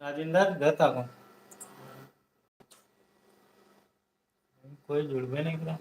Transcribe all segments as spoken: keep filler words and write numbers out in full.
राजेंद्र, घर का कौन? कोई जुड़बे नहीं करा।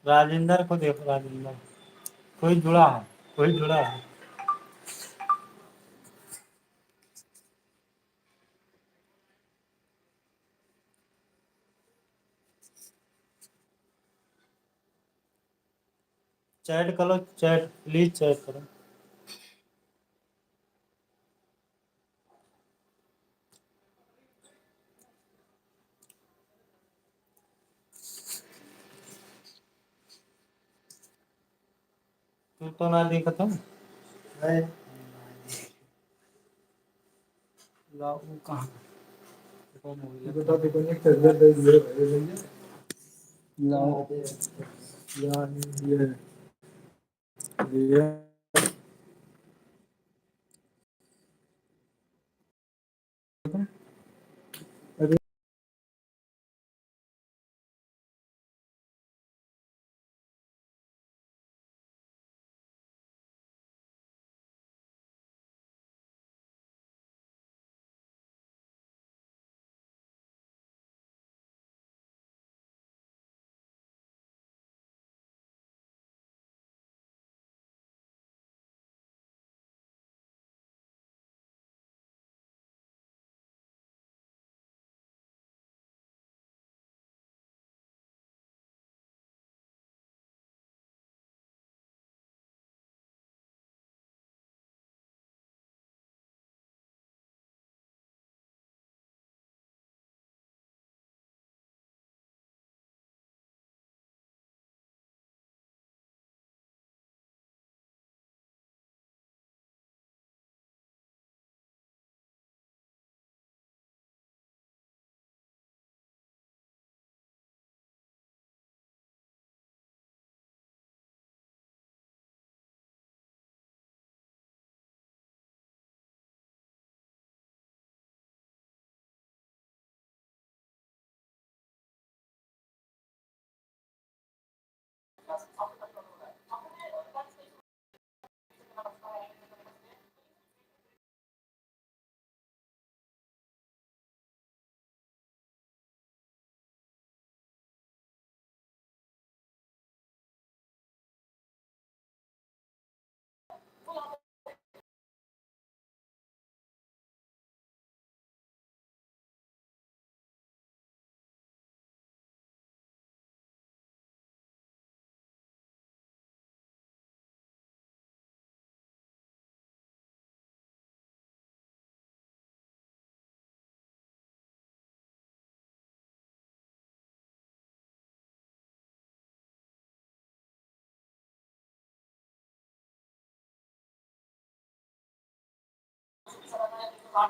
राजेंद्र को देखो, राजेंद्र कोई जुड़ा है, कोई जुड़ा है। चैट करो, चैट, प्लीज चैट करो। तू तो ना देखत हो। नहीं। ला, वो कहाँ? बता दे, कोई नहीं, चल जा, दे, ये, ये, ये। ला, या, ये, ये। कौन?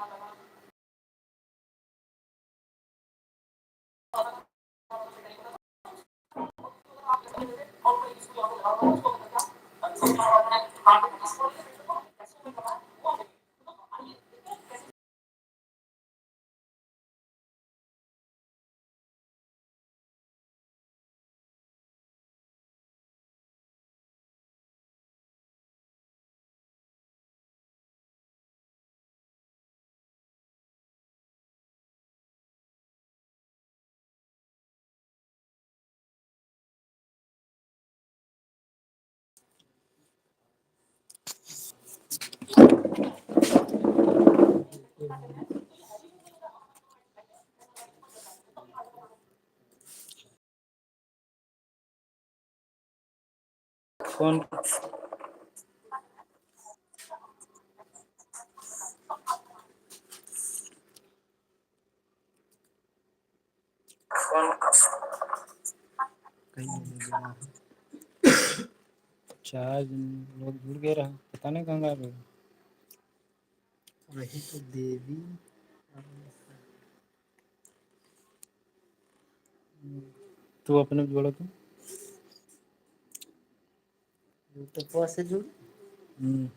चार जन लोग जुड़ गए रहा, पता नहीं कहाँ गायब हो गए। वही तो देवी। तू अपने जोड़ो तो। YouTube से जुड़। हम्म।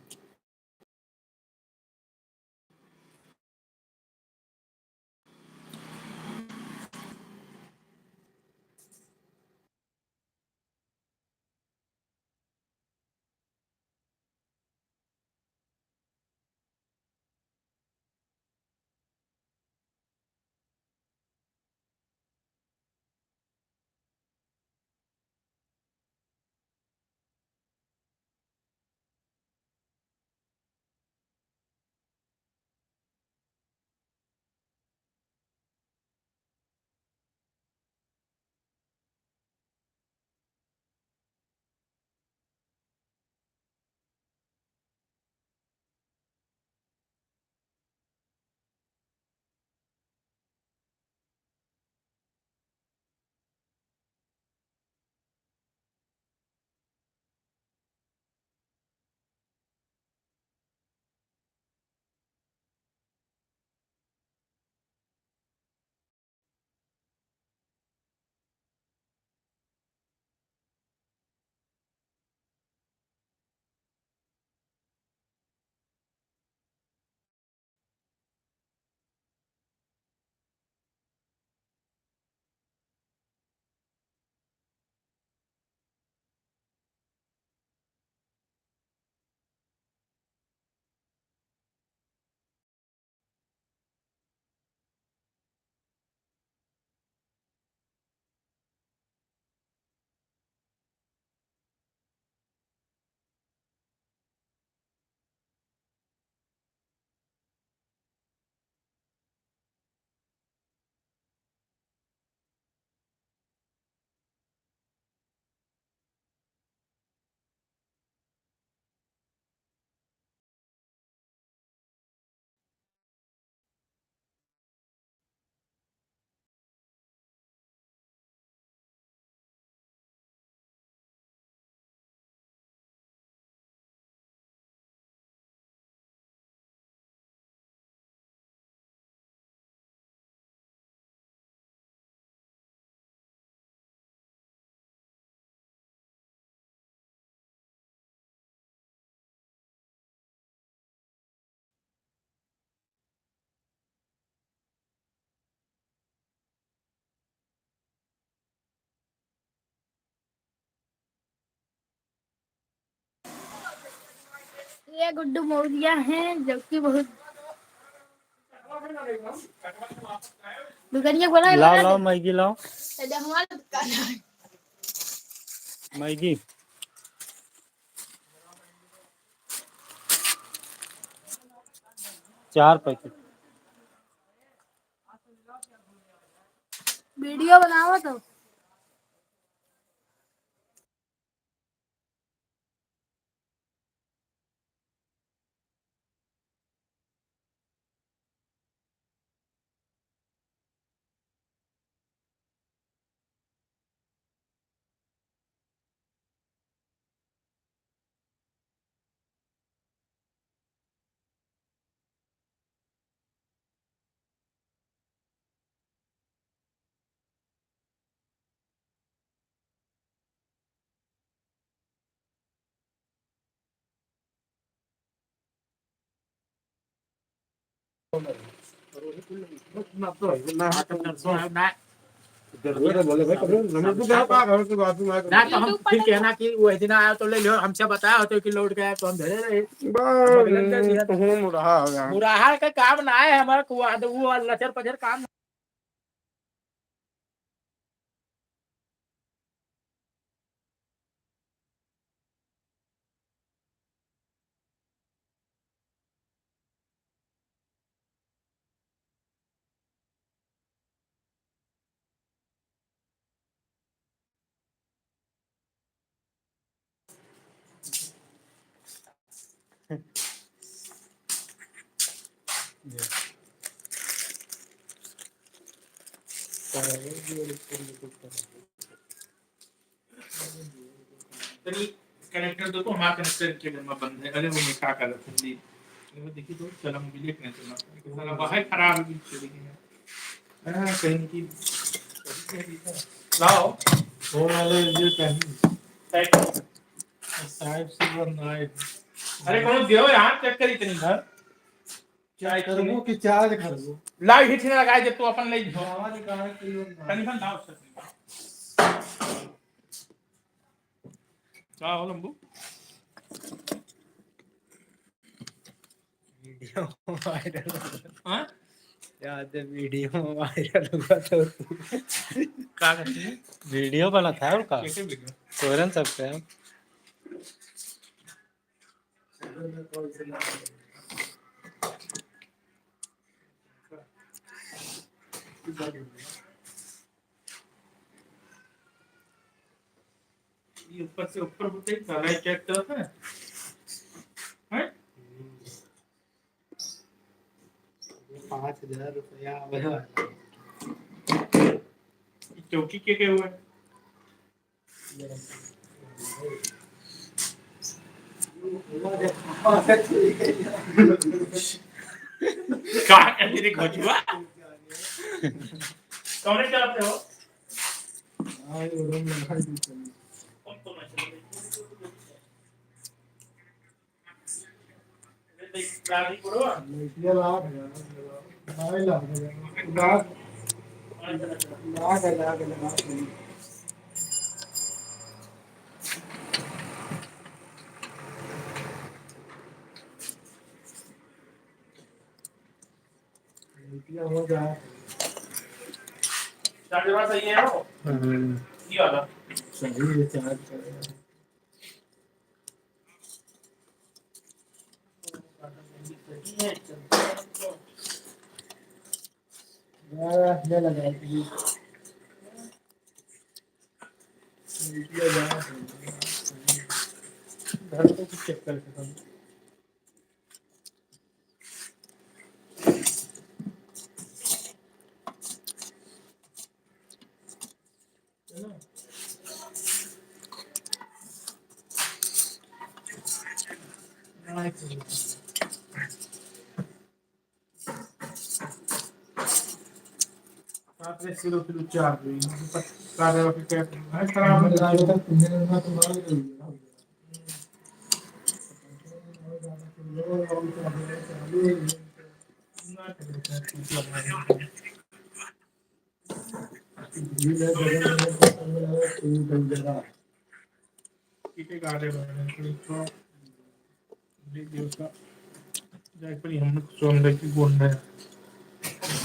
ये गुड्डू मौर्या हैं, जो कि बहुत दुकनिया बोला लाओ, लाओ, मैगी लाओ। मैगी। चार पैकेट। वीडियो बनावा तो। ना, ना, ना, तो हम फिर कहना कि वो दिन आया तो ले लियो, हमसे बताया होतो कि लौट गया तो हम धरे रहे। बस, हम अगले दिन दे दिया। तुम मुराहा हो गया। मुराहा का काम ना है हमारा, वो, वो लचर पचर काम। तनी कनेक्टर देखो, हमारा कनेक्टर के घर में बंद है। अरे वो मैं का कर रहा था, अरे वो देखिए तो चला, मोबाइल कनेक्टर में साला बाहर खराब है, चली गई है। हाँ, कहीं की लाओ। वो वाले जो चाहिए। साइड। साइड से बंद आए। अरे कौन दियो यार, चेक करी तनी घर। चार्ज करबो कि चार्ज करबो? लाइट हिट ना लगाए, जब तू अपन ले जाओ। आवाज कहाँ के लोग ना। टेलीफोन लाओ उससे। का हो लंबू? वीडियो वायरल। हाँ? याद है, वीडियो वायरल हुआ तो। का करती है? वीडियो बना था और का? कैसे वीडियो? तोरन सकते हैं। ये ऊपर से ऊपर होते ही साला ही चेक करता है। हैं? पाँच हजार रुपया आवे वाला। ये चौकी के, के हुआ है? का है तेरे घचुआ? कौन है, क्या हो? कौन, कौन है? चार्जर सही है वो? हम्म। ये वाला। सही है, चार्ज करेगा। यार, ये लगा है। ये लगा है। घर पे कुछ चेक करके करूँ। सात से शुरू शुरू चार हुई, मतलब, सारे वक्त क्या है, खराब हो जाता है।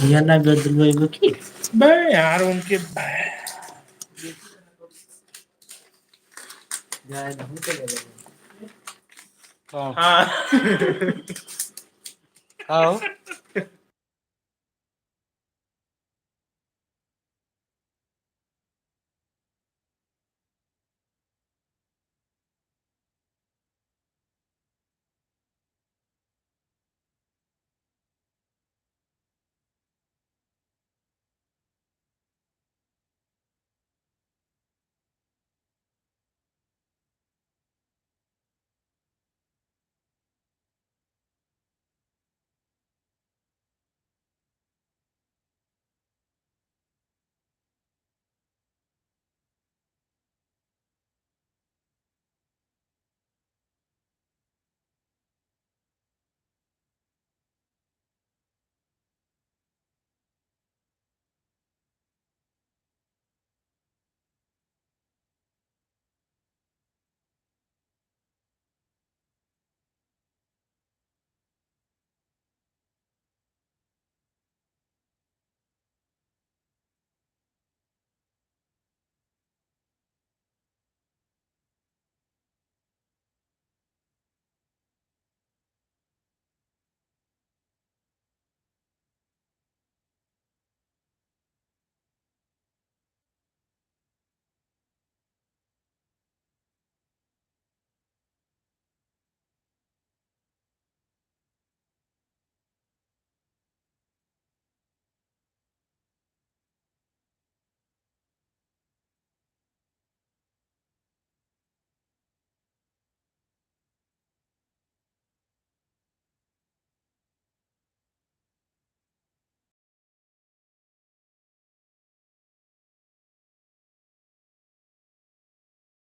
ये ना गदुआ वो की? बे यार, उनके जाए नहीं तो गदुआ। हाँ। हाँ। हाँ हो।